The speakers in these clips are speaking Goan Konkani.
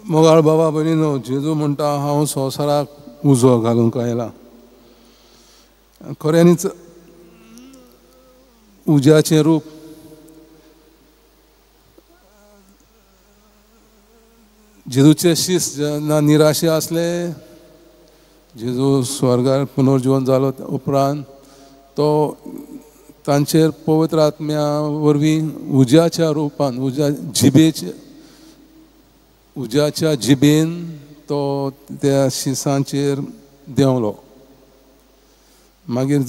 मोगाळ बाबा भयणीनो, जेजू म्हणटा हांव संवसाराक उजो घालूंक आयला. खऱ्यांनीच उज्याचें रूप जेजूचे शीस जेन्ना निराशे आसले, जेजू स्वर्गार पुनर्जीवन जालो उपरांत तो तांचेर पवित्र आत्म्या वरवीं उज्याच्या रुपान, उज्याच्या जिबेन तो त्या शिसांचेर देंवलो. मागीर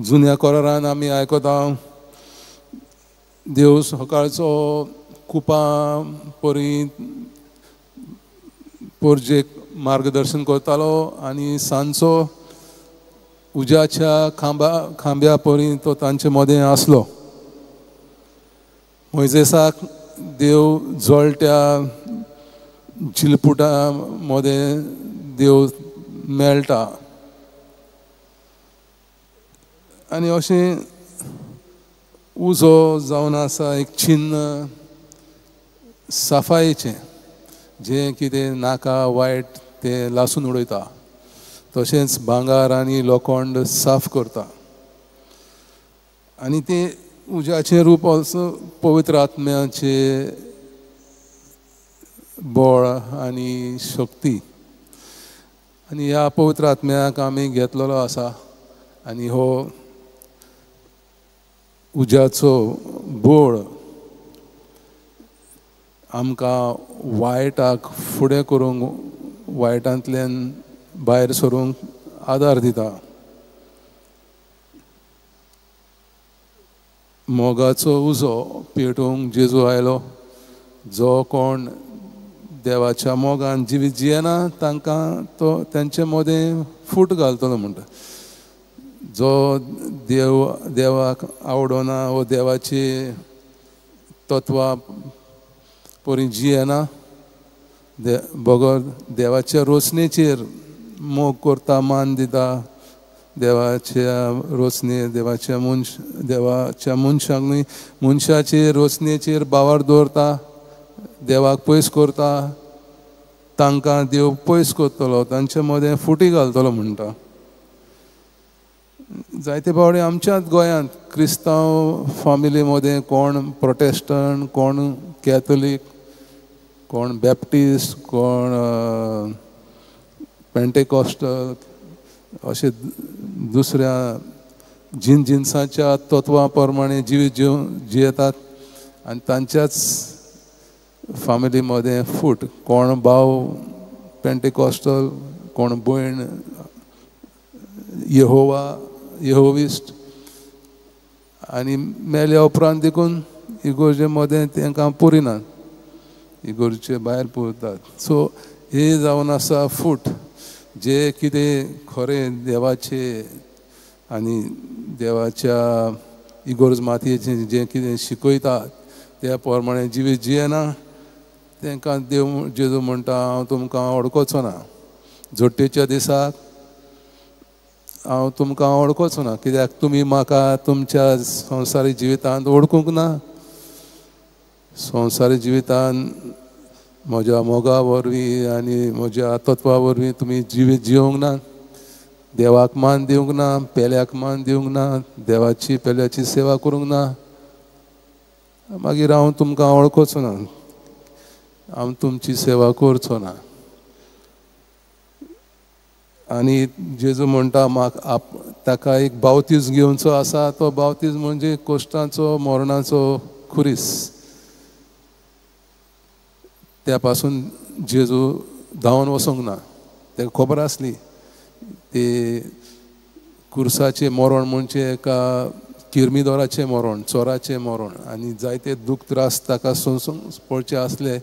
जुन्या कोरारान आमी आयकता देव सकाळचो कुपां परी पोरजेक मार्गदर्शन करतालो आनी सांजचो उज्याच्या खांब्या परी तो तांचे मदें आसलो. मोयजेसाक देव जळट्या जिलपुटा मदें देव मेळटा. आनी अशें उजो जावन आसा एक चिन्न सफायेचें, जें कितें नाका वायट तें लासून उडयता, तशेंच भांगर आनी लोखंड साफ करता. आनी तें उज्याचें रूप ऑल्सो पवित्र आत्म्याचें बळ आनी शक्ती. आनी ह्या पवित्र आत्म्याक आमी घेतलेलो आसा आनी हो उज्याचो बोळ आमकां वायटाक फुडें करूंक, वायटांतल्यान भायर सरूंक आदार दिता. मोगाचो उजो पेटोवंक जेजू आयलो. जो कोण देवाच्या मोगान जिवीत जियेना तांकां तो तांचे मदें फूट घालतलो म्हणटा. जो देव देवाक आवडना वो देवाची तत्वां परी जियेना, बगर देवाच्या रोचनेचेर मोग करता, मान दिता, देवाच्या रोचने, देवाच्या मनशाक न्हय, मनशाचे रोचनेचेर बावार दवरता, देवाक पयस करता, तांकां देव पयस करतलो, तांचे मदें फुटी घालतलो म्हणटा. जायते फावटी आमच्याच गोंयांत क्रिस्तांव फामिली मदें कोण प्रोटेस्टंट, कोण कॅथोलीक, कोण बॅप्टिस्ट, कोण पेंटेकॉस्टल, अशे दुसऱ्या जिनजिन्साच्या तत्वां प्रमाणे जिवीत जियेतात आनी तांच्याच फामिली मदें फूट, कोण भाव पेंटेकॉस्टल, कोण भयण यहोवा यहोविस्ट, आनी मेल्या उपरांत देखून इगोर्जे मदें तांकां पुरिनात, इगोर्जे भायर पुरतात. सो हे जावन आसा फूट, जे कितें खरें देवाचे आनी देवाच्या इगोर्ज मातयेचें जें कितें शिकयतात त्या प्रमाणे जिवीत जियेना तांकां देव जेजू म्हणटा हांव तुमकां वळखोचो ना. जोडटेच्या दिसाक हांव तुमकां वळखोचो ना, कित्याक तुमी म्हाका तुमच्या संवसारी जिवितांत वळखूंक ना. संवसारी जिवितांत म्हज्या मोगा वरवीं आनी म्हज्या तत्वा वरवीं तुमी जिवीत जिवंक ना, देवाक मान दिवंक ना, पेल्याक मान दिवंक ना, देवाची पेल्याची सेवा करूंक ना, मागीर हांव तुमकां वळखोचो ना, हांव तुमची सेवा करचो ना. आनी जेजू म्हणटा म्हाका ताका एक बावतीज घेवचो आसा, तो बावतीज म्हणजे कोश्टांचो मरणाचो खुरीस. त्या पासून जेजू धांवन वचूंक ना, ताका खबर आसली ते कुर्साचें मरण म्हणजे एका किर्मिदोराचें मरण, चोराचें मरण, आनी जायते दूख त्रास ताका सोंसूंक पडचे आसले,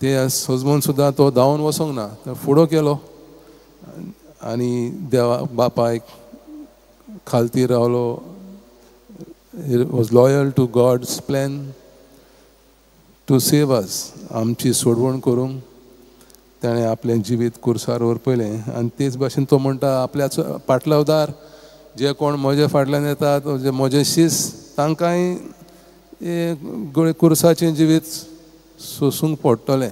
ते सोजमून सुद्दां तो धांवन वचूंक ना, तो फुडो केलो आनी देवा बापायक खालती रावलो. He was loyal to God's plan to save us. आमची सोडवण करूंक ताणें आपलें जिवीत कुर्सार व्हरपयलें. आनी तेच भाशेन तो म्हणटा आपल्याचो पाटलावदार जे कोण म्हजे फाटल्यान येतात, जे म्हजे शीस, तांकांय कुर्साचें जिवीत सोसूंक पडटलें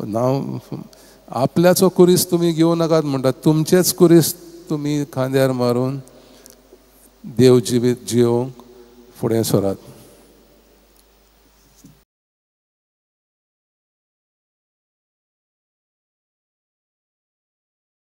नांव आपल्याचो कुरीस तुमी घेवं नाकात म्हणटा, तुमचेच कुरीस तुमी खांद्यार मारून देव जिवीत जियोवंक फुडें सरात.